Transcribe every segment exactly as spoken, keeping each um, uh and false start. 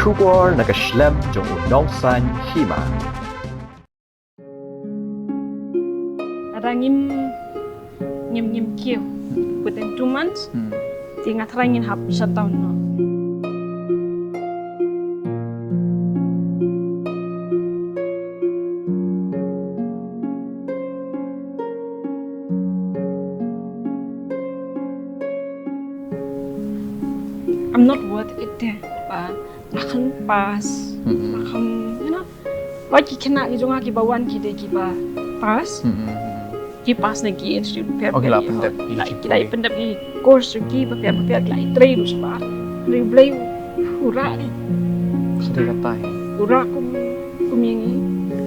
Khubor na ka shlem jong u nongsaiñ hima. Lada ngim, ngim, ngim kiew within two months, Hmm. te nga tharai ngin hap shutdown noh. I'm not worth it te. Ba nga khlem pass, Hmm. nga khlem, you know, wat ki khynnah ki jong nga kiba wan ki dei kiba pass. Hmm. Ki pass na ki institute pher. Oh, ki la pyndep ki, la, ki la pyndep ki course jong ki bapher bapher, ki la ïatrei ruh shabar. Hynrei U Blei u rah ïa ngi. Sdang katai. U rah kum, kum ïa ngi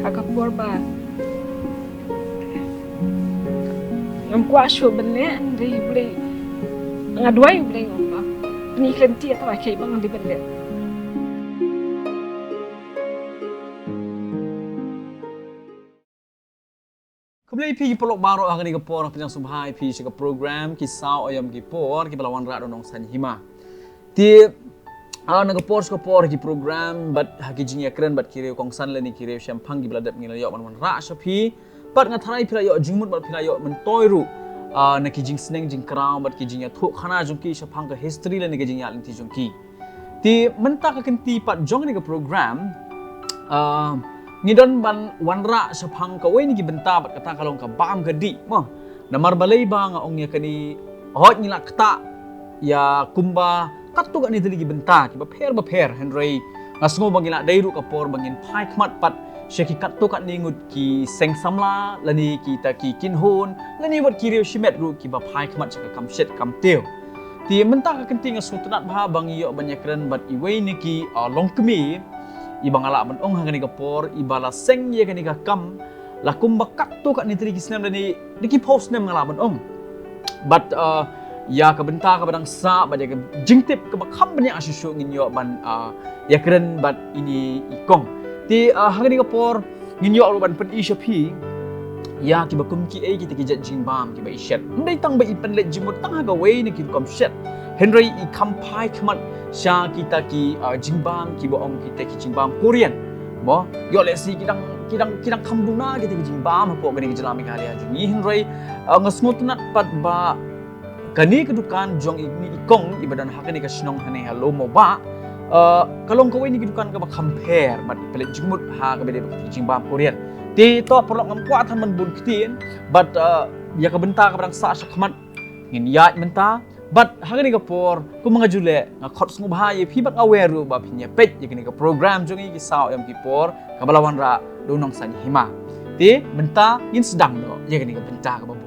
ha ka por ba ngam kwah shuh ban leh, hynrei U Blei, nga duwai U Blei, nga ong ba pyni khlem ti ïa trai kaei ba ngan dei ban leh. Khublei ïa phi ki paralok baroh ha kane ka por, nga pdiang sngewbha ïa phi sha ka program Ki Saw Aïom Ki Por, kiba la wanrah da u nongsaiñ hima. Te, ah, na ka por sha ka por ki program bad ha ki jingïakren bad ki riew kongsan lane ki riew shemphang kiba la dep ngi la ïoh ban wanrah sha phi. Bad nga tharai phi la ïoh jingmut bad phi la ïoh myntoi ruh, ah, na ki jingsneng jingkraw bad ki jingïathuh khana jong ki shaphang ka history lane ka jingïaid lynti jong ki. Te mynta ka kynti pat jong kane ka program, ah, ngi don ban wanrah shaphang kawei na ki bynta bad kata ka long ka bam ka dih mo. Namar balei ba nga ong ïa kane, hooid ngi la ktah ïa kumba katto katne tylli ki bynta kiba pher bapher, hynrei nga sngew ba ngi la dei ruh ka por ba ngin phai khmat pat sha ki katto katne ngut ki seng samla lane kita ki kynhun lane wat ki riew shimet ruh kiba phai khmat sha ka kam shet kam tiew. Te mynta ka kynti nga sngewtynnat bha ba ngi ïoh ban ïakren bad iwei na ki, ah, longkmie iba nga lah ban ong ha kane ka por iba la seng ïa kane ka kam la kumba katto katne tylli ki snem lane da ki phew snem nga lah ban ong. Bad, ah, ïa ka bynta kaba dang sah bad ïa ka jingtip kaba kham bniah shuh shuh ngin ïoh ban, ah, ïakren bad ine i kong. Te, ah, ha kane ka por ngin ïoh ruh ban pyni sha phi ïa kiba kum kiei kita ki jait jingbam kiba i shet. Ym dei tang ba i pynleit jingmut tang ha kawei na ki rukom shet, hynrei i kham phai khmat sha kita ki, ah, jingbam kiba ong kita ki jingbam Korean. Mo, ïoh lehse ki dang, ki dang, ki dang kham duna kita ki jingbam hapoh kane ka jylla Meghalaya jong ngi, hynrei, ah, nga sngewtynnat pat ba kane ka dukan jong i, i kong iba don ha kane ka shnong hangne ha Lum Mobah, ah, ka long kawei na ki dukan kaba kham pher bad i pynleit jingmut ha kaba dei bad ki jingbam Korean. Te to paralok ngam kwah than ban bun ktien bad, ah, ïa ka bynta kaba dang sah sha khmat ngin ïaid mynta. Bad ha kane ka por kumba nga ju leh nga khot sngewbha ïa phi bad nga wer ruh ba phin ïa peit ïa kane ka program jong ngi Ki Saw Aïom Ki Por kaba la wanrah da u nongsaiñ hima. Te mynta ngin sdang noh ïa kane ka bynta kaba bun.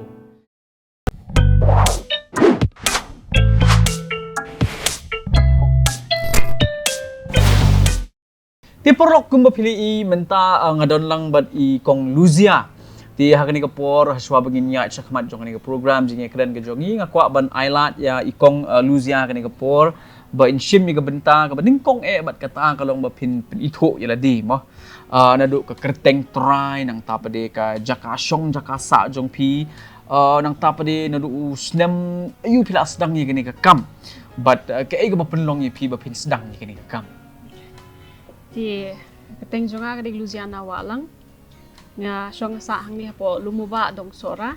Te paralok kumba phi la ïohi mynta, ah, nga don lang bad i kong Luzia. Te ha kane ka por hashwa ba ngin ïaid sha khmat jong kane ka program jingïakren ka jong ngi nga kwah ban ai lad ïa i kong, ah, Luzia ha kane ka por ba in shim ïa ka bynta kaba nyngkong eh bad kata ka long ba phin, phin ithuh ïa lade mo. Ah, naduh ka kyrteng trai, nangta pat de ka jaka shong jaka sah jong phi, ah, nangta pat de naduh u snem aïu phi la sdang ïa kane ka kam. Bad, ah, kaei kaba pynlong ïa phi ba phin sdang ïa kane ka kam. Te ka kyrteng jong nga ka dei Luziana Wahlang. Nga shong sah hangne hapoh Lum Mobah Dong Sohra.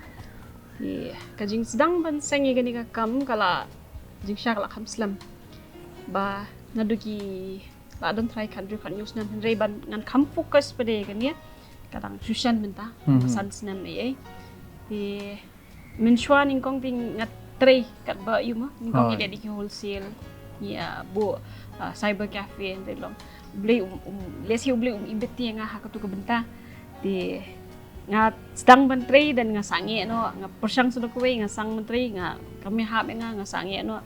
Te ka jingsdang ban seng ïa kane ka kam ka la jingshah ka la kham slem. Ba naduh ki la don trai khathynriew khathynñiew snem hynrei ban ngan kham focus pat de kane ka dang shu shen mynta. Mhm. Ba san snem ei ei. Te mynshuwa nyngkong te nga trei katba ïoh mo, nyngkong ngi leh da ki wholesale, ngi, ah, buh, ah, cyber cafe hynrei long U Blei um, um, lehse U Blei um ibit ïa nga ha katu ka bynta. Te nga sdang ban trei dan nga sangeh noh, nga pyrshang sha kawei, nga sdang ban trei, nga kam ïahap ïa nga, nga sangeh noh.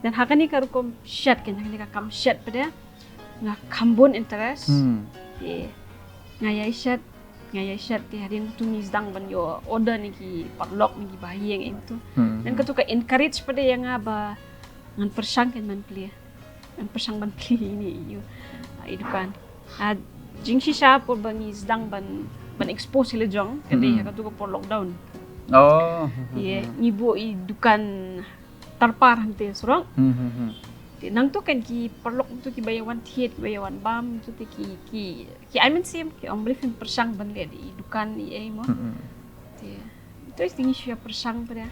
Dan ha kane ka rukom shet, kane ka kam shet pat de nga kham bun interest. Hmm. Te nga ïai shet, nga ïai shet te hadien tu ngi sdang ban ïoh order na ki paralok, na ki bahaïing, em tu. Hmm. Dan katu ka encourage pat de ïa nga ba ngan pyrshang kan ban plie. Ngan pyrshang ban plie ine i, ah, i dukan. Ah, jingshisha por ba ngi sdang ban, ban expose ïa la jong ka dei ha katu ka por lockdown. Oh. Ïa, ngi buh i dukan tarpar hangtei surok. Hmm, hmm, hmm. Te nangtu kan ki paralok tu ki ba ïa wan thied, ki ba ïa wan bam tu te ki ki ki ai mynsiem, ki ong balei phim pyrshang ban leh da i dukan i ei mo. Te tu i sting i shu ïa pyrshang pat de.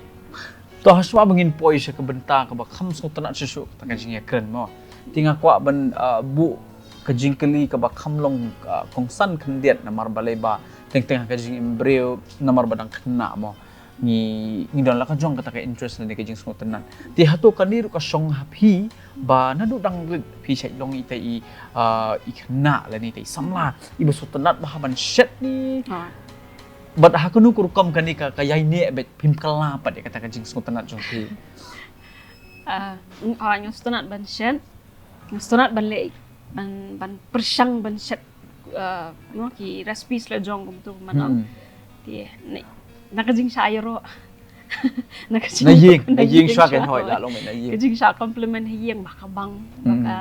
To ha shuwa ba ngin poi sha ka bynta kaba kham sngewtynnat shuh shuh kata ka jingïakren mo. Te nga kwah ban ah, buh ka jingkylli kaba kham long ah, kongsan khyndiat namar balei ba teng teng ha ka jingim briew namar ba dang khynnah mo. Ngi ngi don la ka jong kata ka interest lane ka jingsngewtynnat. Te hato kane ruh ka shong ha phi ba naduh dang rit phi shait long ita i ah, i khynnah lane ita i samla i ba sngewtynnat ba ha ban shet ni. Bad ha kano ka rukom kane ka ka ïai neh bad phim kylla pat ïa kata ka jingsngewtynnat jong phi. Ah, nga sngewtynnat ban shet, nga sngewtynnat ban leh ban ban pyrshang ban shet ah, no ki recipes la jong kumtu man ong. Te na ka jingshah ïaroh. Na ka jing na ïing na ïing shwa kan hoi la long na ïing. Ka jingshah compliment ha ïing ba ka bang, ba ka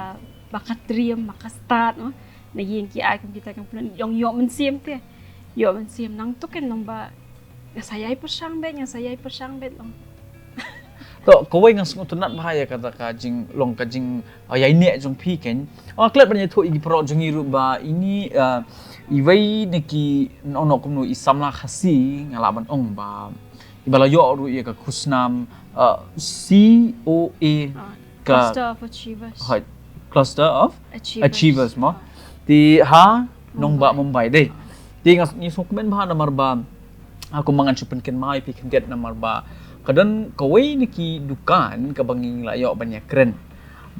ba ka triem, ba ka stad no. Na ïing ki ai kum kita compliment jong ïoh mynsiem te. Ïoh mynsiem nangtu kan long ba nga sa ïai pyrshang bad nga sa ïai pyrshang bad long. To kawei nga sngewtynnat bha ïa kata ka jinglong ka jing ah, ïai neh jong phi kan. Oh klet ban ïathuh ïa ki paralok jong ngi ruh ba ini ah, iwei na ki nong nok kumno i samla Khasi nga lah ban ong ba i ba la ïoh ruh ïa ka khusnam ah, C O A ka Cluster of Achievers. Cluster of Achievers mo. Te ha nongbah Mumbai dei. Te nga ngi sngewkmen bha namar ba aku mangan shu pynkynmaw ïa phi khyndiat namar ba ka don kawei na ki dukan kaba ngi la ïoh ban ïakren.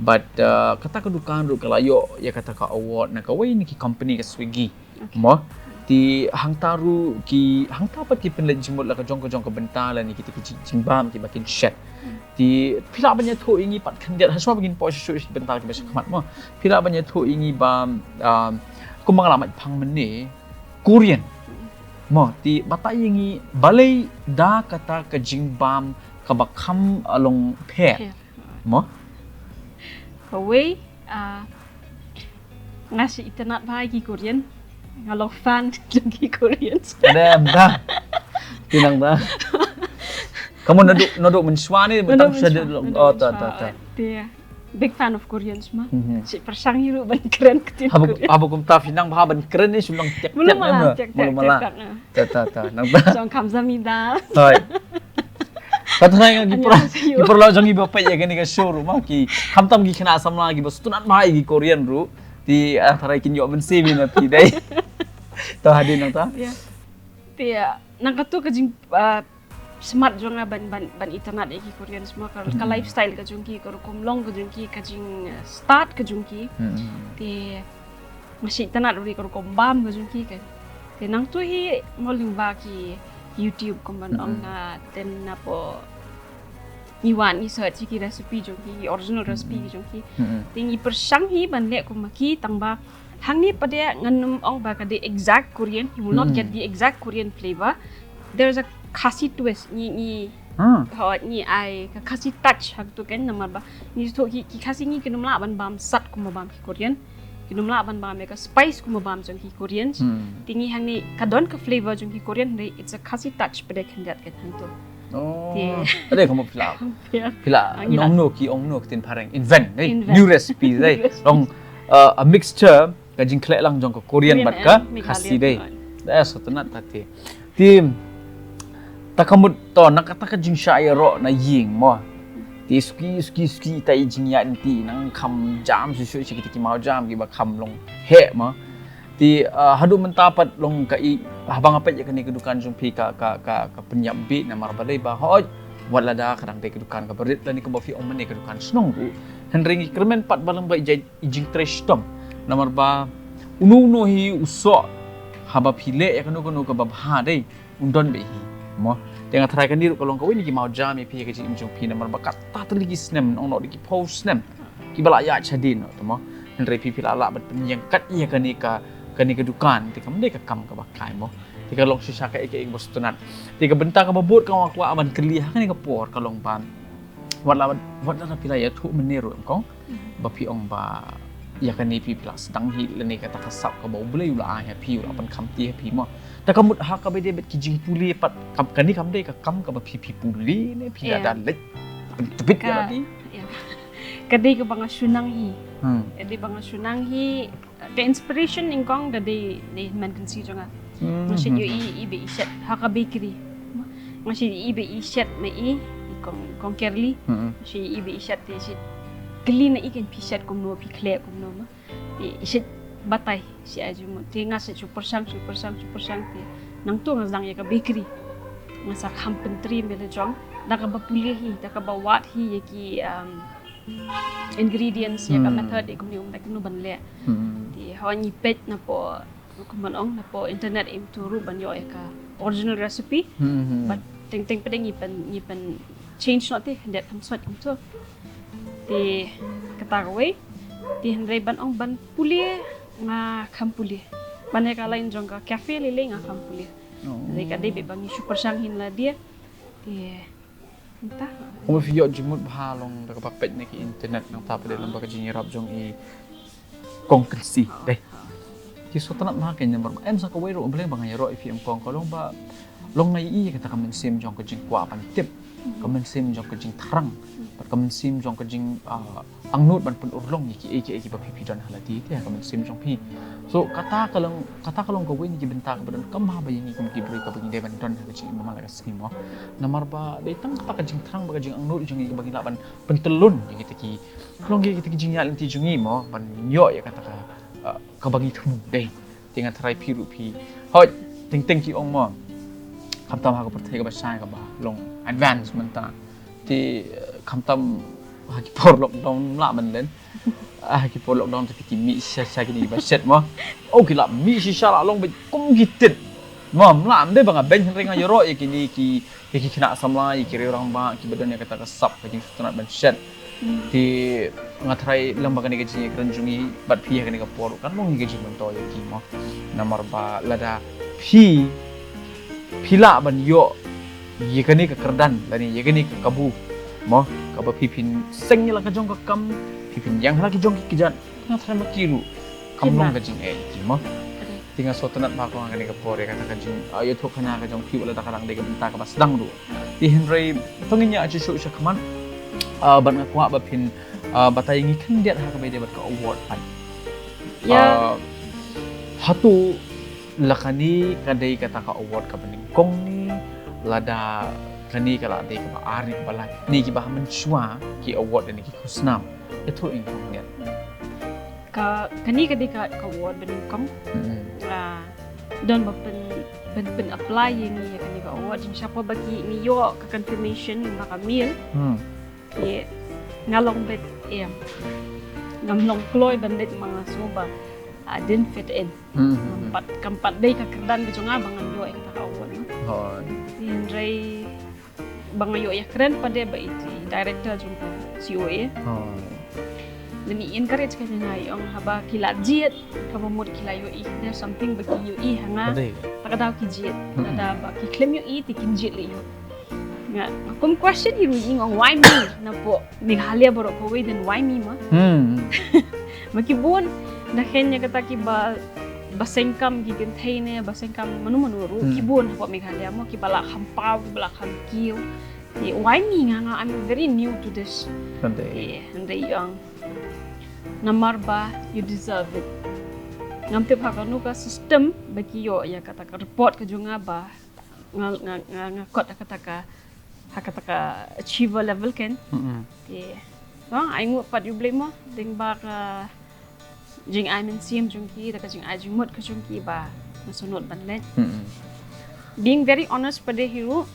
Bad ah, kata ka dukan ruh ka la ïoh ïa kata ka award na kawei na ki company ka Swiggy. Mo. Te hangta ruh ki hangta pat ki pynleit jingmut la ka jong ka jong ka bynta lane kita ki jing- jingbam kiba kin shet. Te phi lah ban ïathuh ïa ngi pat khyndiat ha shuwa ba ngin poi shuh shuh sha ki bynta kiba sha khmat mo. Phi lah ban ïathuh ïa ngi ba ah, kumba nga la mait phang mynne Korean. Mo te batai ïa ngi balei da kata ka jingbam kaba kham ah, long pher. Mo. Kawei ah, nga shu itynnat bha ïa ki Korean. Nga long fan jong ki Korean. Dem da. Tinang da. Kamu naduh naduh mynshuwa ne mynta shu da long. Oh ta ta ta. Te big fan of Koreans ma. Shu pyrshang ïa ruh ban kren ktien Korean. Haba kumta phi nang bha ban kren ne shu long tiak tiak ne. Mulu mala. Ta ta ta nang ta. Jong kamsamida. Hoi. Ka tharai nga ki paralok jong ngi ba peit ïa kane ka show ruh ma ki khamtam ki khynnah samla kiba sngewtynnat bha ïa ki Korean ruh. Te ah, tharai kin ïoh mynsiem na phi dei. To hadien nangta. Te nang katu ka jing ah, smat jong nga ban ban ban itynnat ïa ki Korean sma ka lifestyle ka jong ki ka rukom long ka jong ki ka jing ah, stad ka jong ki. Te nga shu itynnat ruh ïa ka rukom bam ka jong ki kan. Te nangtu hi mo lyngba ki YouTube kumban ong nga ten napo ngi wan ngi search ïa ki recipe jong ki, ki original recipe ki jong ki. Te ngi pyrshang hi ban leh kum ma ki tang ba hangne pat de ngan ym ong ba ka dei exact Korean, you will not get the exact Korean flavor. There is a Khasi twist. Ngi ngi hoi ngi ai ka Khasi touch ha katu kan namar ba ngi tu ki ki Khasi ngi kin ym lah ban bam sat kum ba bam ki Korean. Kin ym lah ban bam ïa ka spice kum ba bam jong ki Korean. Te ngi hangne ka don ka flavor jong ki Korean hynrei it's a Khasi touch pat de khyndiat kan hangtu. Oh. Te. Ade kamu phi lah. Phi lah. Nong no ki ong no ktien phareng invent dei. New recipe dei. Long ah, a mixture ka jingkhleh lang jong ka Korean bad ka Khasi dei. Da sngewtynnat ta te. Te ta ka mut to na kata ka jingshah ïaroh na ïing mo. Te suki suki suki ta i jingïaid nti nang kham jam shu shu sha kita ki mawjam kiba kham long heh mo. Te ah, haduh mynta pat long ka i haba nga peit ïa kane ka dukan jong phi ka ka ka ka pynïap bih namar balei ba hoi wat lada ka dang dei ka dukan kaba rit lane kaba phi ong mynne ka dukan shnong ruh. Hynrei ngi kyrmen pat ba long ba i jait i jingtrei shitom. Namar ba uno uno hi u soh haba phi leh ïa kano kano kaba bha dei un don beit hi. Mo te nga tharai kane ruh ka long kawei na ki mawjam ïa phi ka jingim jong phi namar ba kata tylli ki snem ong noh da ki phew snem kiba la ïaid shadien noh te mo. Hynrei phi phi la lah ban pynïeng kat ïa kane ka kane ka dukan te kam dei ka kam kaba kai mo. Te ka long shisha kaei kaei kaba sngewtynnat. Te ka bynta kaba bud ka nga kwah ban kylli ha kane ka por ka long ba wat la wat la phi la ïathuh mynne ruh em kong ba phi ong ba ïa kane phi phi la sdang hi lane kata ka sap kaba U Blei u la ai ha phi u la pynkham ti ha phi mo. Ta ka mut ha kaba dei bad ki jingpule pat kane kam dei ka kam kaba phi phi pule ne phi la da leit pyntbit ïa la phi. Ka dei kaba nga shu nang hi. Hmm. Ka dei ba nga shu nang hi. Ka inspiration nyngkong da dei na i hynmen kynsi jong nga. Hmm. Nga shu ïohi i ba i shet ha ka bakery. Nga shu ïohi i ba i shet ma i, i kong, kong Kerli. Hmm. Nga shu ïohi i ba i shet te shu kylli na i kan phi shet kumno, phi khleh kumno ma. Te i shet batai, shet ai jingmut. Te nga shet shu pyrshang, shu pyrshang, shu pyrshang te nangta nga sdang ïa ka bakery. Nga sa kham pyntrei ïa la jong da kaba pule hi, da kaba wad hi ïa ki, um, ingredients, ïa ka method, ïa kumne kumne kumno ban leh. Hmm. Te haba ngi peit napoh, kumno ban ong, napoh internet im tu ruh ban ïoh ïa ka original recipe. Hmm, hmm. But teng teng pat ngi pyn, ngi pyn change noh te, hynrei kham sot kumto. Te kata kawei, te hynrei ban ong ban pule, nga kham pule. Ban ïa ka line jong ka cafe lei lei nga kham pule. Oh. Hynrei ka dei ba ngi shu pyrshang hi na lade. Te Kumba phi ïoh jingmut bha long da kaba peit na ki internet nangta pat long ba ka jingïarap jong i kong Kynsi. Dei. Ki sngewtynnat bha kein namar em sa kawei ruh ba nga ïaroh ïa phi em kong ka long ba long nga ïohi kata ka mynsiem jong ka jingkwah ban tip. Ka mynsiem jong ka jingthrang. Bad ka mynsiem jong ka jing, ah, angnud ban pynurlong ïa kiei kiei kiba phi phi don ha lade te ha ka mynsiem jong phi. So kata ka long, kata ka long kawei na ki bynta kaba donkam bha ba ïa ngi kum ki briew kaba ngi dei ban don ha ka jingim ba man la ka sngi mo. Namar ba dei tang kata ka jingthrang bad ka jingangnud jong ngi kaba ngi lah ban pyntyllun ïa kita ki, long ïa kita ki jingïaid lynti jong ngi mo ban ïoh ïa kata ka, uh, kaba ngi thmu dei. Te nga tharai phi ruh phi, hooid, teng teng ki ong mo, khamtam ha ka pyrthei kaba shai kaba long advance mynta. Te, eh, khamtam ha ki por lockdown ym lah ban len. Ah, ha ki por lockdown te ki mih shisha shisha kine kiba shet mo. Oh, ki lah mih shisha lah long beit kum ki tit. Mo, ym lah, ym dei ba nga beiñ, hynrei nga ïaroh ïa kine ki, ïa ki khynnah samla, ïa ki riew rangbah kiba don ïa kata ka sap ka jingsngewtynnat ban shet. Hmm. Te nga tharai lem ba kane ka jingïakren jong ngi bad phi ha kane ka por kan long hi ka jingmyntoi ïa ki mo. Namar ba lada phi, phi lah ban ïoh ïa kane ka kyrdan lane ïa kane ka kabu mo, kaba phi phin seng ïa la ka jong ka kam, phi phin ïeng ha la ki jong ki kjat, nga tharai ma ki ruh kam long ka jingeh ïa ki mo. Te nga sngewtynnat bha ko ha kane ka por ïa kata ka jing, ah, ïathuhkhana ka jong phi wat la da ka dang dei ka bynta kaba sdang ruh. Te hynrei to ngin ïa shu shu shakhmat, ah, bad nga kwah ba phin, ah, batai ngi khyndiat ha kaba ïadei bad ka award pat. Ïa. Ah, hato la kane ka dei kata ka award kaba nyngkong ne lada kane ka la dei kaba ar ne kaba lai ne kiba ha mynshuwa ki award ne ki khusnam. Ïathuh ïa nga khyndiat. Ka, kane ka dei ka, ka award ba nyngkong. Hmm. Ah, don ba pyn, pyn, pyn apply ïa ngi ïa kane ka award, jingshah ba ki ngi ïoh ka confirmation ba ka mail. Hmm. Te nga long beit em. Ngam long kloi ban leit ma nga sngewbha, ah, didn't fit in. Hmm, hmm, hmm. Kam pat, kam pat dei ka kyrdan ka jong nga ba ngan ïoh ïa kata ka award. Hooid. Te hynrei ba nga ïoh ïakren pat de bad i director jong ka C O A. Oh. Lane i encourage ka jong nga, i ong haba ki la jied, kaba mut ki la ïohi there's something ba kin ïohi ha nga. Te ka daw ki jied. Mm-mm. Lada ba ki khlem ïohi te kin jied leh ïoh. Nga, nga kum question hi ruh, i ong why me? Napoh Meghalaya baroh kawei then why me ma? Hmm. Ma ki bun, na khein ïa kata kiba, ba seng kam ki kynthei ne, ba seng kam mano mano ruh, hmm, ki bun hapoh Meghalaya mo, kiba la kham paw, kiba la kham kiew. Te why me nga, nga, I'm very new to this. Hynrei. Te hynrei i ong namar ba you deserve it. Ngam tip ha kano ka system ba ki ïoh ïa kata ka report ka jong nga ba nga, nga, nga, nga kot ha kata ka, ha kata ka achiever level kein. Mm-mm. Te, bang, ai nguh pat ïa U Blei mo, dei ba ka jingai mynsiem jong ki, da ka jingai jingmut ka jong ki ba nga sngewnud ban leit. Mm-mm. Being very honest pat de hi ruh,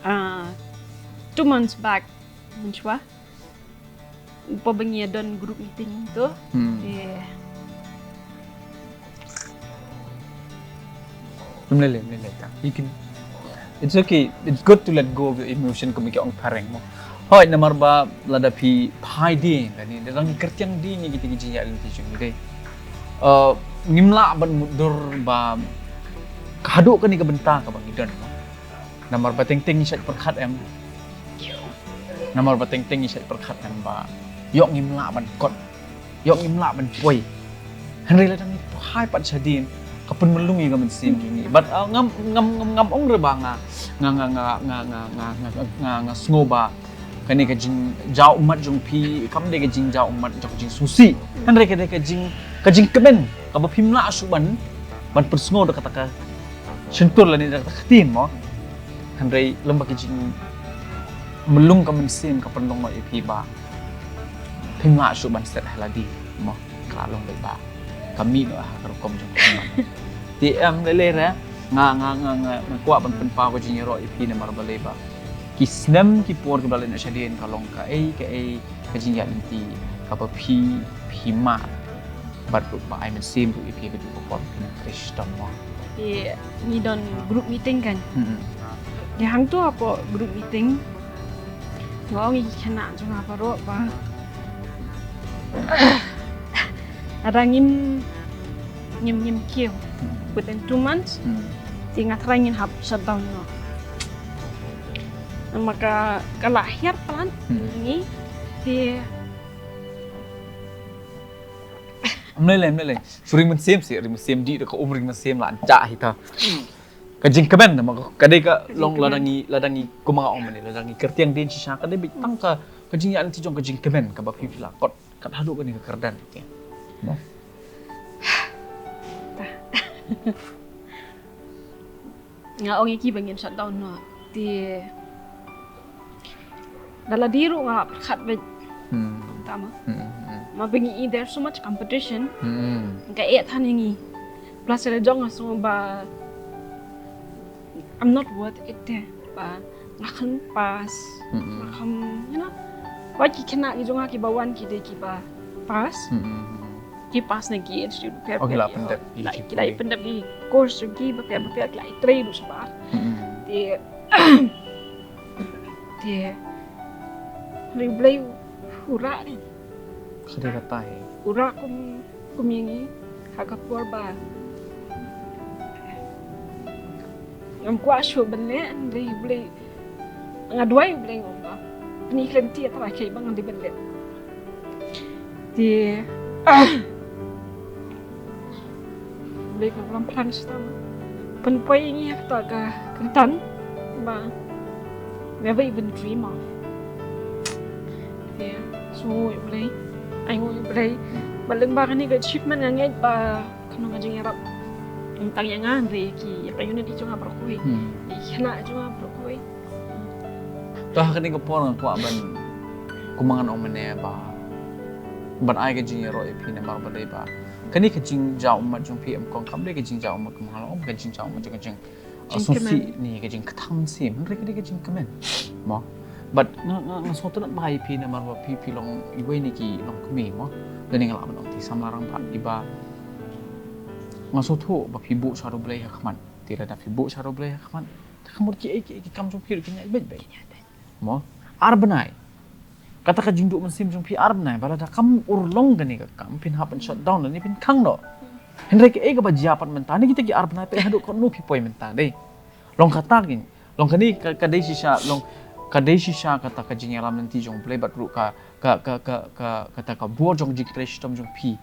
ah, two months back, mynshuwa, ba ngi ïa don group meeting to. Hmm. Te Ym lei lei, ym lei lei ta. You can, it's okay. It's good to let go of your emotion, kum ki ong phareng mo. Hooid, namar ba lada phi phai dien lane da dang kyrtiang dien ïa kita ki jingïaid lynti jong ngi dei. Uh, ngim lah ban mutdur ba haduh kane ka bynta kaba ngi don mo. Namar ba teng teng ngi shait pyrkhat em. Namar ba teng teng ngi shait pyrkhat em ba ïoh ngim lah ban kot. Ïoh ngim lah ban poi. Hynrei lada ngi phai pat shadien ka pynmlung ïa ka mynsiem jong ngi. But, uh, ngam, ngam, ngam, ngam ong re ba nga, nga, nga sngew ba Kane ka jingjaw ummat jong phi kam dei ka jingjaw ummat jong ka jingsngewsih. Hynrei ka dei ka jing, ka jingkmen kaba phim lah shuh ban, ban pynsngew da kata ka shyntur lane da kata ka ktien mo. Hynrei lem bad ka jingmlung ka mynsiem ka pynlong noh ïa phi ba phim lah shuh ban set ha lade mo. Ka long beit ba ka mih noh ha ka rukom jong ka ummat. Te em lei lei re nga, nga, nga, nga, nga kwah ban pynpaw ka jingïaroh ïa phi namar balei ba ki snem ki por kiba la leit noh shadien ka long kaei kaei ka jingïaid lynti kaba phi, phi mad bad ruh ba ai mynsiem ruh ïa phi ha kajuh ka por phi nang trei shitom mo. Te ngi don group meeting kan. Hmm. Te hangto hapoh group meeting nga ong ïa ki khynnah jong nga baroh ba lada ngim, ngim, ngim kiew within two months, hmm, te nga tharai ngin hap shutdown noh. Namar ka, ka la hiar plan, hmm, ngi te. Ym lei lei, ym lei lei. Shu ring mynsiem seh, ring mynsiem dih da ka um ring mynsiem la anchah hi ta. Ka jingkmen namar ka dei ka long lada ngi, lada ngi kum nga ong mynne, lada ngi kyrtiang dien shisha ka dei beit tang ka, ka jingïaid lynti jong ka jingkmen kaba phi phi la kot kat haduh kane ka kyrdan. Mo. Nga ong ïa ki ba ngin shutdown noh. Te da lade ruh nga la pyrkhat beit. Hmm. Tama. Hmm, hmm. Ma ba ngi i there's so much competition. Hmm. Nga eh than ïa ngi. Plus la jong nga sngew ba I'm not worth it te. Ba nga khlem pass. Hmm. Nga khlem, you know. Ba ki khynnah ki jong nga kiba wan ki dei kiba pass. Hmm. Ki pass na ki institute pher pher. Oh, ki la pyndep ki, la, ki la pyndep ki course jong ki bapher bapher, ki la trei ruh shabar. Hmm. Te, te U Blei u rah ïa ngi. Ka dei kata hi. U rah kum, kum ïa ngi ha ka por ba ngam kwah shuh ban leh, hynrei U Blei, nga duwai U Blei, nga ong ba pyni lynti ïa trai kaei ba ngan dei ban leh. Te U Blei ka lam pran stam pynpoi ïa ngi ha kata ka kyrdan ba never even dream of. Te sngewnguh ïa U Blei, ainguh ïa U Blei. Ba lyngba kane ka achievement nga ngeit ba kano ka jingïarap ym tang ïa nga hynrei ïa ki, ïa ka unit jong nga baroh kawei. Hmm. Ïa ki khynnah jong nga baroh kawei. To ha kane ka por nga kwah ban, kumba ngan ong mynne ba, ban ai ka jingïaroh ïa phi namar ba dei ba kane ka jingjaw ummat jong phi em kong kam dei ka jingjaw ummat kumba nga la ong, ka jingjaw ummat jong ka jing, uh, sngewsih ne ka jingkthang mynsiem, hynrei ka dei ka jingkmen. Mo. Bad nga, nga, nga sngewtynnat bha ïa phi namar ba phi, phi long iwei na ki longkmie mo. Lane nga lah ban ong te samla rangbah iba nga sngewthuh ba phi buh sha U Blei ha khmat. Te lada phi buh sha U Blei ha khmat, te ka mut kiei kiei ki kam jong phi ruh kin ïaid beit beit. Mo, ar bnai. Kata ka jingduh mynsiem jong phi ar bnai, ba lada kam urlong kane ka kam, phin hap ban shutdown lane phin khang noh. Hynrei kaei kaba jia pat mynta, ne kita ki ar bnai peit haduh katno phi poi mynta dei. Long kata ki, long kane ka, ka dei shisha, long ka dei shisha kata ka jingïalam lynti jong U Blei bad ruh ka, ka, ka, ka, ka, kata ka bor jong jingtrei shitom jong phi.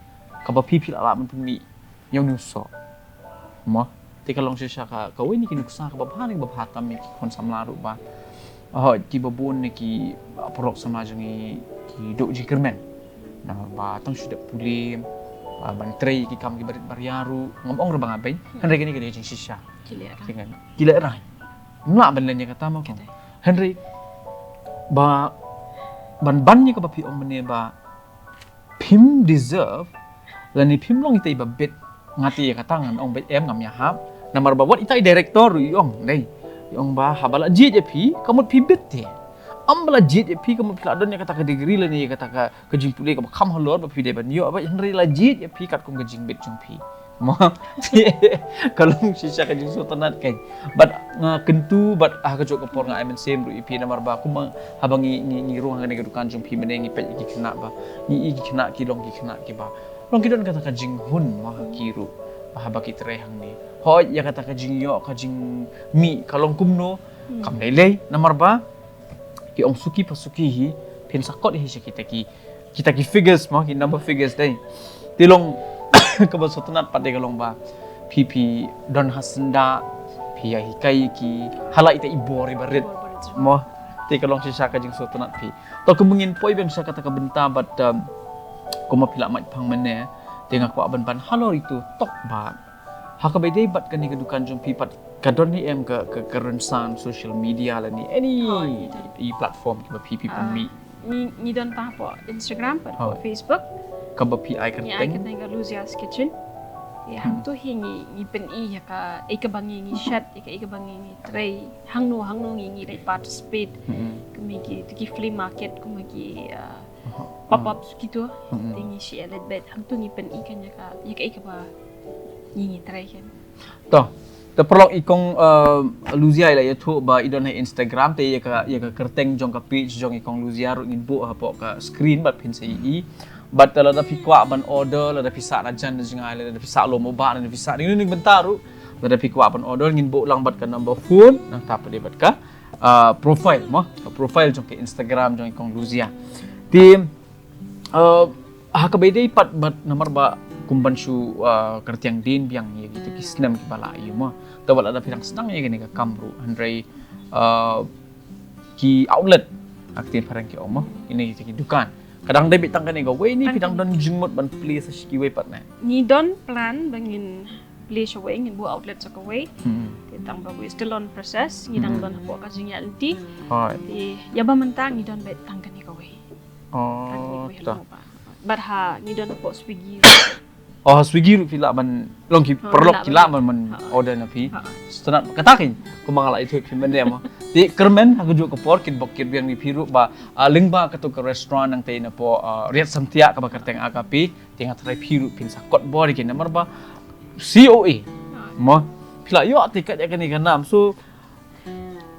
Kaba phi phi la lah ban pynmih ïa une u soh. Mo, te ka long shisha ka, kawei na ki nuksa kaba bha ne kaba bha tam ïa ki khun samla ruh ba, oh, kiba bun na ki, uh, paralok samla jong ngi ki duh jingkyrmen. Namar ba tang shu dep pule, uh, ban trei ki kam kiba rit ba ria ruh, ngam ong ruh ba nga beiñ, hynrei kane ka dei ka jingshisha. Ki lehraiñ. Ki lehraiñ. Ym lah ban len ïa kata mo kong. Hynrei ba ban ban ïa kaba phi ong mynne ba phim deserve lane phim long ita iba bit. Nga te ïa kata ngan ong beit em, ngam ïahap. Namar ba wat ita i director ruh i ong dei, i ong ba haba la jied ïa phi ka mut phi bit te. Ym ba la jied ïa phi ka mut phi la don ïa kata ka degree lane ïa kata ka, ka jingpule kaba kham halor ba phi dei ban ïoh, ba hynrei la jied ïa phi katkum ka jingbit jong phi. Mo, ka long shisha ka jingsngewtynnat keiñ. Bad nga kyntu bad ha kajuh ka por nga ai mynsiem ruh ïa phi namar ba kumba haba ngi, ngi, ngi rung ha kane ka dukan jong phi mynne ngi peit ïa ki khynnah ba, ngi i ki khynnah ki long ki khynnah kiba long ki don kata ka jinghun mo ha ki ruh. Ba haba ki trei hangne, hooid ïa kata ka jingïoh ka jingmih ka long kumno, hmm, kam dei lei namar ba ki ong suki pa suki hi, phin sa kot hi sha kita ki, kita ki figures mo, ki number figures dei. Te long kaba sngewtynnat pat dei ka long ba phi, phi don ha syndah, phi ïa hikai ïa ki, ha la ita i bor iba rit mo. Te ka long shisha ka jingsngewtynnat phi. To kumba ngin poi biang sha kata ka bynta bad, um, kumba phi la mait phang mynne, te nga kwah ban ban halor itu tok ba ha kaba ïadei bad kane ka dukan jong phi pat ka don ne em ka, ka, ka rynsan social media lane any i platform kiba phi, phi pynmih? Ngi, ngi don tang hapoh Instagram bad hapoh Facebook. Kaba phi ai kyrteng? Ngi ai kyrteng ka Luzia's Kitchen. Ïa, hangto hi ngi, ngi pyni ïa ka, ïa kaba ngi, ngi shet, ïa ka, ïa kaba ngi, ngi trei. Hangno, hangno ngi, ngi leit participate. Kumne ki, ki flea market, kumne ki, uh, pop-ups kito. Te ngi shu leit beit. Hangto ngi pyni kan ïa ka, ïa ka, ïa kaba ngi, ngi trei kan. To, to paralok, i kong, uh, Luzia i la ïathuh ba i don ha Instagram, te ïa ka, ïa ka kyrteng jong ka page jong i kong Luzia ruh ngin buh hapoh ka screen bad phin sa ïohi. Bad lada phi kwah ban order, lada phi sah na jan na jngai, lada phi sah lum u bah, lada phi sah na ïing na bynta ruh, lada phi kwah ban order ngin buh lang bad ka number phone, nangta pat de bad ka, uh, profile mo, ka profile jong ka Instagram jong i kong Luzia. Te Uh, ha kaba ïadei pat bad namar ba kum ban shu, uh, kyrtiang dien biang ïa kita ki snem kiba la ïoh mo. Te wat lada phi dang sdang ïa kane ka kam ruh hynrei, uh, ki outlet ha ktien phareng ki ong mo. Ine kita ki dukan. Ka dang dei beit tang kane kawei ne phi dang don jingmut ban plie sa shi kiwei pat ne? Ngi don plan ba ngin plie shawei, ngin buh outlet sa kawei. Te tang ba we still on process, ngi dang don hapoh ka jingïaid lynti. Te ïa ba mynta ngi don beit tang kane kawei. Oh, ta. Bad ha ngi don hapoh Swiggy. Oh, Swiggy ruh phi lah ban long ki paralok ki lah ban, ban order na phi. Sngewtynnat kata kein kumba nga la ïathuh phi mynne mo. Te kyrmen ha kajuh ka por kit bok kit biang ïa phi ruh ba, ah, lyngba kato ka restaurant nangta napoh, ah, Riat Samtiah kaba kyrteng Agape. Te nga tharai phi ruh phin sa kot bor ïa ki namar ba C O A mo. Phi la ïoh te kat ïa kane ka nam. So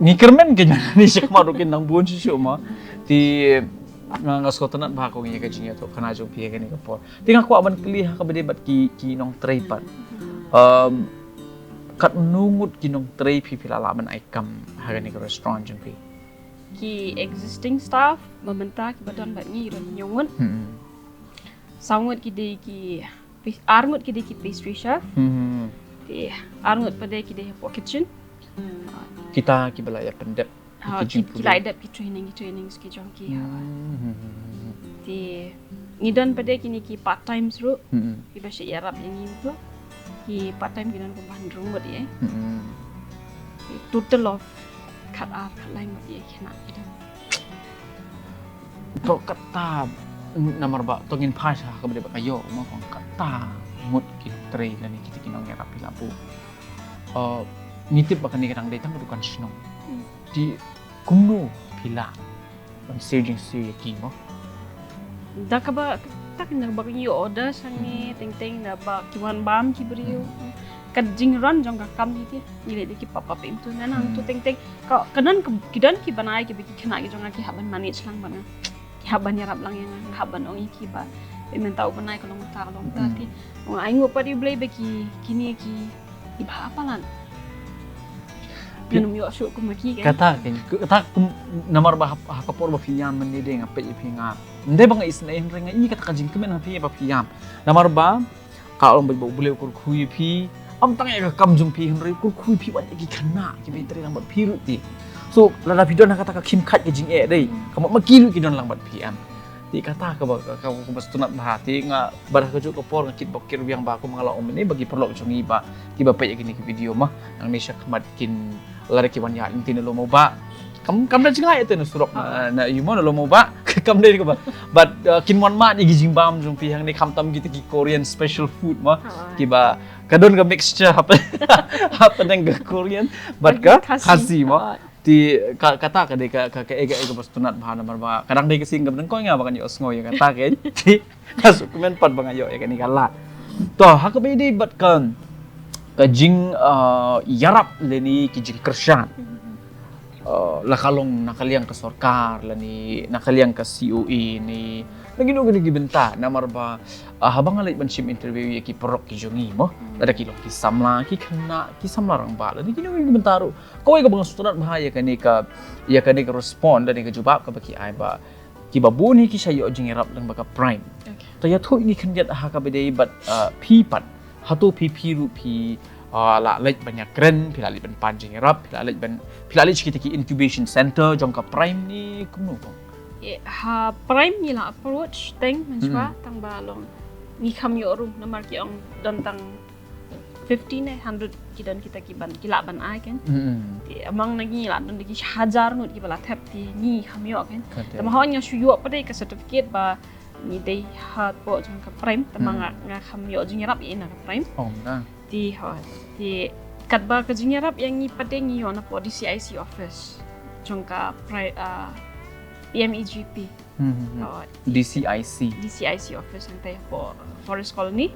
ngi kyrmen kein, ngi shakmat ruh kein nang bun shisha mo. Te nga, nga sngewtynnat bha ko ngi ka jingïathuh khana jong phi ha kane ka por. Te nga kwah ban kylli ha kaba ïadei bad ki, ki nongtrei pat. Um, katno ngut ki nongtrei phi, phi la lah ban ai kam ha kane ka restaurant jong phi? Ki existing staff ba mynta kiba don bad ngi ruh hynñiew ngut. Saw ngut ki dei ki Pes-, ar ngut ki dei ki pastry chef. Hmm. Te ar ngut pat de ki dei hapoh kitchen. Kita kiba la ïa pyndep. Ha, ki, ki la ïa dep ki training, ki training ki jong ki. Hmm. Te ngi don pat de kine ki part time ruh. Hmm. Kiba shu ïarap ïa ngi ruh. Ki part time ki don kumba hynriew ngut ïa. Hmm. Te total of khat ar khat lai ngut ïa ki na ki don. To kata namar ba to ngin phai sha kaba dei ba ka ïoh mo, kong kata ngut ki nongtrei lane kita ki nongïarap phi la buh. Eh, ngi tip ba kane ka dang dei tang ka dukan shnong. Hmm. Te kumno phi lah ban siew jingsiew ïa ki mo? Da kaba, kata kaba ngi order sha ngi, teng teng da ba ki wan bam ki briew. Ka jingrun jong ka kam hi te ngi leh da ki pop up im tu na nang tu teng teng. Ka, ka don ki, ki don ki bnai kiba ki khynnah ki jong nga ki hap ban manage lang bad nga. Ki hap ban ïarap lang ïa nga, nga hap ban ong ïa ki ba, eh, mynta u bnai ka long ta, ka long ta. Hmm. Te nga ainguh pat ïa U Blei ba ki, kine ki, kiba hap palat. Ki, ngam ïoh shuh kum ma ki kan. Kata kan, kata kum, namar ba ha, ha ka por ba phi ïam mynne de nga peit ïa phi nga. Ym dei ba nga isynei hynrei nga i kata ka jingkmen ha phi ba phi ïam. Namar ba ka long ba U Blei u kyrkhu ïa phi. Ym tang ïa ka kam jong phi hynrei u kyrkhu ïa phi wat ïa ki khynnah kiba trei lang bad phi ruh te. So lada phi don ha kata ka khim khat ka jingeh dei. Ka mut ma ki ruh ki don lang bad phi em. Te kata kaba, ka, kaba sngewtynnat bha te nga bad ha kajuh ka por nga kit bok kit biang ba kum nga la ong mynne ba ki paralok jong ngi ba kiba peit ïa kine ki video ma nangne sha khmat kin lada ki wan ïaid lynti na lum u bah. Kam, kam da jngai ïa te na surok na, na ïu mo na lum u bah. Kam dei kaba. But, uh, kin wan mad ïa ki jingbam jong phi hangne khamtam kita ki Korean special food ma. Kiba ka don ka mixture hap, hapdeng ka Korean bad ka Khasi ma. Te ka, kata ka dei ka, ka, ka, eh, ka, eh, kaba sngewtynnat bha namar ba ka dang dei ka sien kaba nyngkong nga ba ngan ïohsngew ïa kata ka. Te ka sngewkmen pat ba nga ïoh ïa kane ka lad. To ha kaba ïadei bad ka, ka jing, uh, ïarap lane ki jingkyrshan. Uh, la ka long na ka liang ka sorkar lane na ka liang ka C O A ne na kino kino ki bynta namar ba, uh, haba nga leit ban shim interview ïa ki paralok ki jong ngi mo, lada ki long ki samla, ki khynnah, ki samla rangbah lane kino kino ki bynta ruh. Kawei kaba nga sngewtynnat bha ïa kane ka, ïa kane ka respond lane ka jubab kaba ki ai ba kiba bun hi ki sa ïoh jingïarap lyngba ka Prime. To ïathuh ïa ngi khyndiat ha kaba dei bad, uh, phi pat. Hato phi, phi ruh phi, Ah, la leit ban ïakren, phi la leit ban pan jingïarap, phi la leit ban, phi la leit sha kita ki incubation center jong ka Prime ne kumno kong? Eh, ha Prime ngi la approach teng mynshwa, tang ba long ngi kham ïoh ruh namar ki ong don tang fifty ne hundred ki don kita ki ban, ki lah ban ai kan. Te among na ngi la don da ki hajar ngut ki ba la thep, te ngi kham ïoh kan. Te ma hoi nga shu ïoh pat de ka certificate ba ngi dei hapoh jong ka Prime, te ma nga, nga kham ïoh jingïarap ïa na ka Prime. Te hoi, te katba ka jingïarap ïa ngi pat de ngi ïoh napoh D C I C office jong ka Prime, ah, P M E G P. D C I C. D C I C office hangtai hapoh Forest Colony.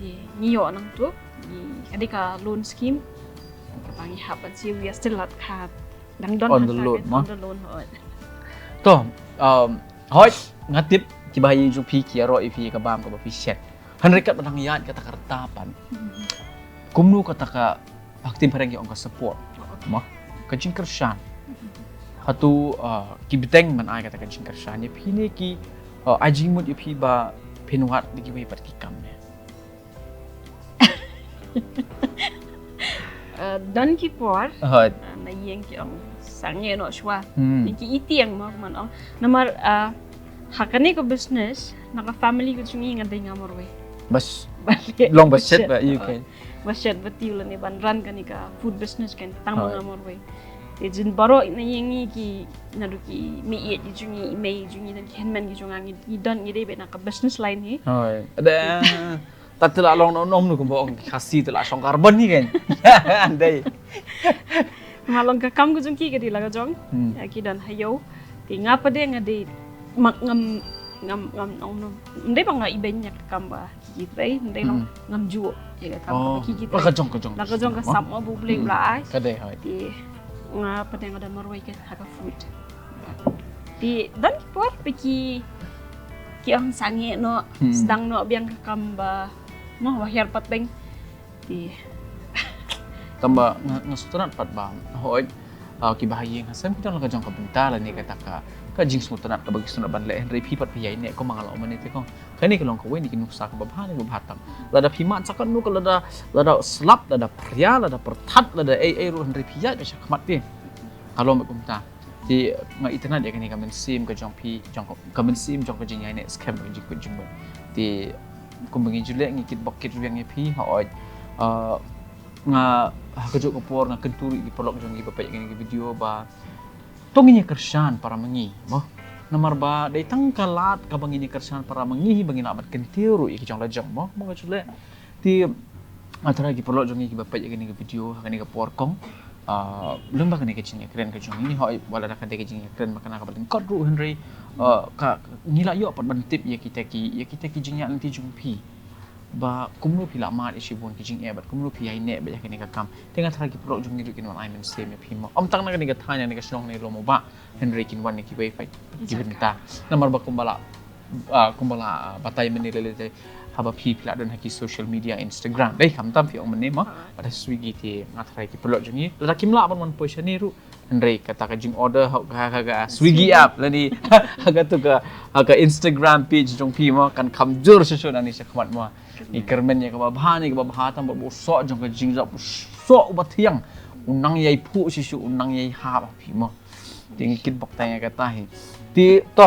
Te ngi ïoh nangtu, ngi ka dei ka loan scheme. Kaba ngi hap ban siew, we are still not, ka dang don On the loan, ma? On the loan, hoi. To, um, hoi, nga tip kiba ha ïing jong phi ki ïaroh ïa phi ka bam kaba phi shet. Hynrei katba dang ïaid kata ka rta pat, kumno kata ka, ha ka ktien phareng ki ong ka support, ma, ka jingkyrshan? Hato, uh, ki bteng ban ai kata ka jingkyrshan ïa phi ne ki, uh, ai jingmut ïa phi ba phin wad da kiwei pat ki kam ne? Uh, don ki por, Hoi. Uh, na ïing ki ong sangeh noh shuwa. Hmm. Ngi ki iti ïa nga, man ong. Namar, uh, ha kane ka business, na ka family ka jong ngi nga dei nga marwei. Bas, Ba leh, long ba shet ba ïa ka. Ba shet ba tiew lane ban run kane ka food business kan, tang ba Hoi. nga marwei. Te jin baroh na ïing ngi ki, naduh ki mei ïeit ki jong ngi, i mei jong ngi, don ki hynmen ki jong nga, ngi, ngi don, ngi dei beit na ka business line hi. Hoi. Ada. Tat te la long nom nom nu kumba ong Khasi te la shong karbon ni kan. Dei. Ma long ka kam ka jong ki ka dei la ka jong. Hmm. Ïa ki don ha ïew. Te nga pat de nga dei, ma ngam, ngam, ngam ong nom. Ym dei ba nga ibeiñ ïa ka kam ba ki ki trei, ym dei long, ngam ju ïa ka kam ba ki ki trei. La ka jong, ka jong. La ka jong ka sap ma, ba U Blei u la ai. Ka dei, hoi. Te nga pat de nga don marwei ka ha ka food. Te don ki por ba ki, ki ong sangeh noh, Hmm. sdang noh biang ka kam ba, mo, ba hiar pateng. Te Tang ba nga, nga sngewtynnat pat ba, hoi, uh, kiba ha ïing ha sem ki don la ka jong ka bynta lane kata ka, ka jingsngewtynnat kaba ki sngewtynnat ban leh, hynrei phi pat phi ïaineh kumba nga la ong mynne te kong. Kane ka long kawei na ki nuksa kaba bha ne kaba bha tam. Lada phi mad sa katno ka, lada, lada slap, lada phria, lada pyrthat, lada ei ei ruh, hynrei phi ïaid shakhmat te. Ka long kumta. Te nga itynnad ïa kane ka mynsiem ka jong phi, jong ka, ka mynsiem jong ka jingïaineh skhem, ka jingkut jingmut. Te kumba ngi ju leh, ngi kitbok kitrwiang ïa phi, hoi. Uh, nga, ha kajuh ka por nga kyntu ruh ïa ki paralok jong ngi ba peit ïa kane ka video ba to ngin ïa kyrshan para ma ngi, mo. Namar ba dei tang ka lad kaba ngin ïa kyrshan para ma ngi hi ba ngin lah ban kyntiew ruh ïa ki jong la jong, mo. Mo, ka ju leh. Te nga tharai ki paralok jong ngi kiba peit ïa kane ka video ha kane ka por kong, ah, lem ba kane ka jingïakren ka jong ngi, hoi, wat la da ka dei ka jingïakren ba kane kaba lyngkot ruh, hynrei, ah, ka, ngi la ïoh pat ban tip ïa kita ki, ïa kita ki jingïaid lynti jong phi. Ba kumno phi la mad ïa shibun ki jingeh bad kumno phi ïaineh bad ïa kane ka kam. Te nga tharai ki paralok jong ngi ruh kin wan ai mynsiem ïa phi, mo. Ym tang na kane ka thaiñ, na kane ka shnong, ne lum u bah, hynrei kin wan na kiwei pat ki bynta. Namar ba kumba la, ah, kumba la, ah, batai mynne lei lei te, haba phi, phi la don ha ki social media, Instagram. Dei, khamtam phi ong mynne, mo. Bad ha Swiggy te nga tharai ki paralok jong ngi, lada kim lah ban wan poi shane ruh, hynrei kata ka jingorder ha, ha, ha, ha Swiggy app lane ha katu ka, ha ka Instagram page jong phi, mo, kan kham jur shisha nangne shakhmat, mo. Ngi kyrmen ïa kaba bha, ngi kaba bha tam bad u soh jong ka jingjop, u soh uba thiang, u nang ïai phuh shisha, u nang ïai hap ha phi, mo. Te ngi kitbok tang ïa kata hi. Te to,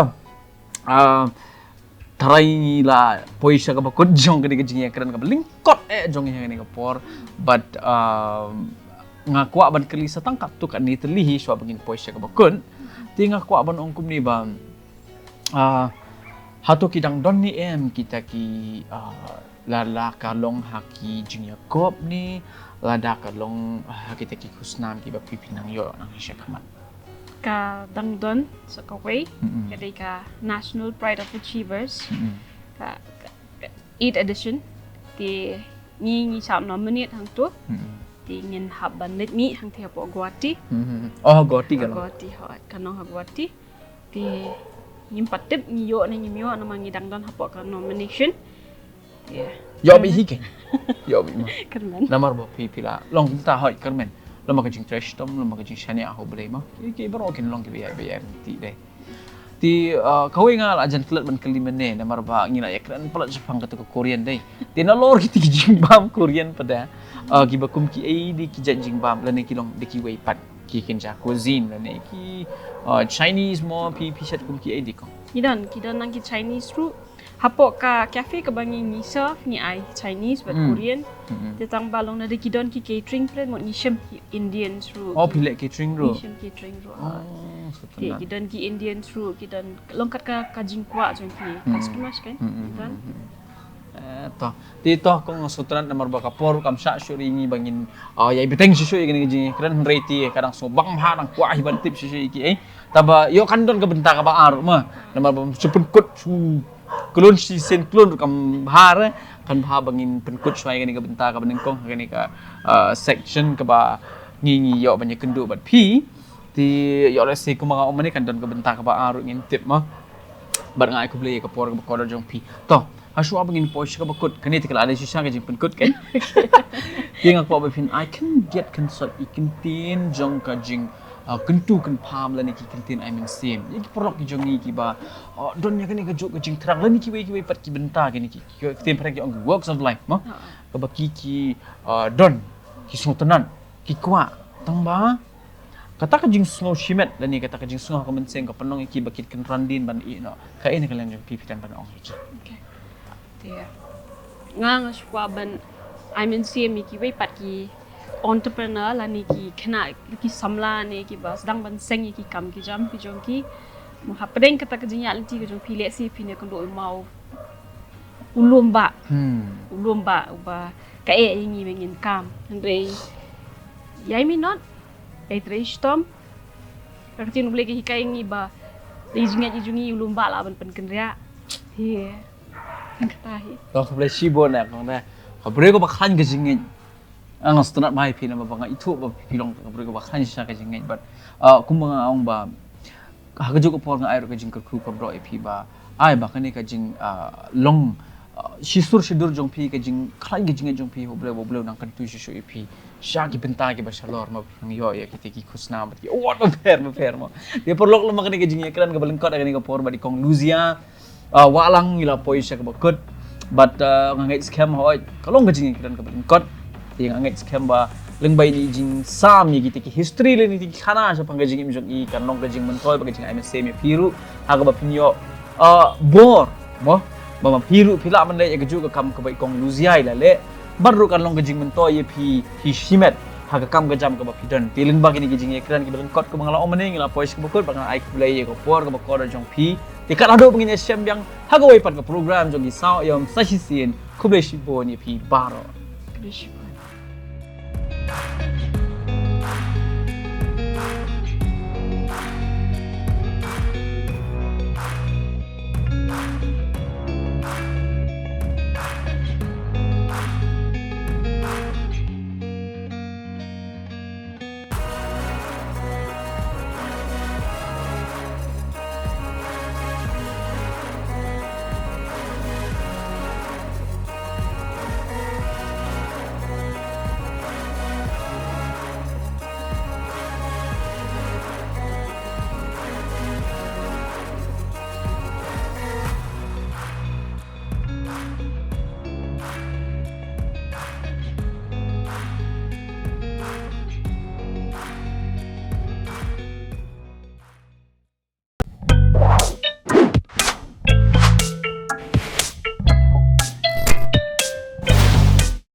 ah, tharai ngi la poi sha kaba kut jong kane ka jingïakren kaba lyngkot eh jong ngi ha kane ka por. Bad, ah, nga kwah ban kylli sa tang katto katne tylli hi shuwa ba ngin poi sha kaba kut. Te nga kwah ban ong kumne ba, ah, hato ki dang don ne em kita ki, ah, lada ka long ha ki jingïakop ne, lada ka long ha kita ki khusnam kiba phi phi nang ïoh nang shakhmat? Ka dang don sa kawei, ka dei ka National Pride of Achievers, ka, ka, ka eighth edition. Te ngi, ngi sdang nominate hangto. Te ngin hap ban leit mih hangtei hapoh Guwahati. Oh, Guwahati ka long. Guwahati, hooid, ka long ha Guwahati. Te ngim pat tip ngi ïoh ne ngim ïoh, namar ngi dang don hapoh ka nomination. Ïoh beit hi kein. Ïoh beit ma. Kyrmen. Namar ba phi, phi la long kumta, hooid, kyrmen. Lem bad ka jingtrei shitom, lem bad ka jingshaniah ha U Blei ma. Ki, ki baroh kin long kiba ïaid ba ïaid lynti dei. Te, ah, kawei nga la jan klet ban kylli mynne, namar ba ngi la ïakren palat shaphang katu ka Korean dei. Te nalor kiti ki jingbam Korean pat de, Uh, kiba kum ki ei di ki jait jingbam lane ki long di ki wei pat ki kynja cuisine lane ki uh, Chinese mo phi phi shet kum ki ei di kong. Ki don, ki don nang ki Chinese ruh. Hapoh ka cafe kaba ngi ngi serve ngi ai Chinese bad Korean. Te tang ba long na di ki don ki catering plan mo ngi shem ki Indians ruh. Oh phi leh catering ruh. Ngi shem catering ruh. Oh, so ki don ki Indians ruh ki don long kat ka ka jingkwah jong ki customers kan. Ki don. Eh, to. Te to kong sngewtynnat namar ba ka por kam shah shuh ïa ngi ba ngin ah, ïai bteng shuh shuh ïa kane ka jingkren hynrei te ka dang sngewbang bha dang kwah hi ban tip shuh shuh ïa ki ei. Taba ïoh kan don ka bynta kaba ar ma namar ba shu pynkut shu klun shisien klun ruh kam bha re kan bha ba ngin pynkut shuwa ïa kane ka bynta kaba nyngkong ha kane ka ah, section kaba ngi ngi ïoh ban ïakynduh bad phi. Te ïoh lehse kumba nga ong mynne kan don ka bynta kaba ar ruh ngim tip ma. Bad nga ai khublei ïa ka por kaba kordor jong phi. To, hashwa ba ngin poi sha kaba kut kane te ka la dei shisha ka jingpynkut kan. Te nga kwah ba phin ai khyndiat khynsot ïa ki kyntien jong ka jing ah, kyntu kynpham lane ki kyntien ai mynsiem ïa ki paralok ki jong ngi kiba ah, don ïa kane kajuh ka jingthrang lane kiwei kiwei pat ki bynta kine ki ki- ki kyntien phareng ki ong ki walks of life ma. Kaba ki ki ah, don ki sngewtynnat ki kwah tang ba kata ka jingsngew shimet lane kata ka jingsngew ha ka mynsiem ka pynlong ïa ki ba ki kynran dien ban ïeh noh. Kaei na ka liang jong phi phi dang ban ong ïa ki. Te nga nga shu kwah ban ai mynsiem ïa kiwei pat ki entrepreneur lane ki khynnah ki samla ne kiba sdang ban seng ïa ki kam ki jam ki jong ki. Mo hapdeng kata ka jingïaid lynti ka jong phi lehse phi ne kynduh ma u lum ba u lum ba uba ka eh ïa ngi ba ngin kam hynrei ïa i minot ïa i trei shitom ka ktien U Blei ka hikai ïa ngi ba dei jingngeit ïa jong ngi u lum ba lah ban pynkynriah. Hi kata hi. Kong khublei shibun eh kong eh. Ka briew kaba khlaiñ ka jingngeit. Nga sngewtynnat bha ïa phi namar ba nga ithuh ba phi long ka briew kaba khlaiñ shisha ka jingngeit bad kumba nga ong ba ha kajuh ka por nga ai ruh ka jingkyrkhu kaba ïa phi ba ai ba kane ka jing long shisur shidur jong phi ka jingkhlaiñ ka jingngeit jong phi ha U Blei ba U Blei u nang kyntu shuh shuh ïa phi sha ki bynta kiba shalor ma phi nang ïoh ïa kita ki khusnam bad ki award bapher bapher mo. Te paralok lem ma kane ka jingïakren kaba lyngkot ha kane ka por bad i Kong Luzia. Ah, wah lang ngi la poi sha kaba kut bad ah, nga ngeit skhem hoi ka long ka jingïakren kaba lyngkot. Te nga ngeit skhem ba lyngba ine i jingsam ïa kita ki history lane kita ki khana shaphang ka jingim jong i kan long ka jingmyntoi bad ka jingai mynsiem ïa phi ruh ha kaba phin ïoh ah, bor mo ba ma phi ruh phi lah ban leh ïa kajuh ka kam kaba i Kong Luzia i la leh bad ruh kan long ka jingmyntoi ïa phi hi shimet ha ka kam ka jam kaba phi don. Te lyngba kine ki jingïakren kiba lyngkot kaba nga la ong mynne ngi la poi sha kaba kut bad nga ai khublei ïa ka por kaba kordor jong phi. Te kat haduh ba ngin ïashem biang ha kawei pat ka program jong ki saw ïom sa shisien khublei shibun ïa phi baroh.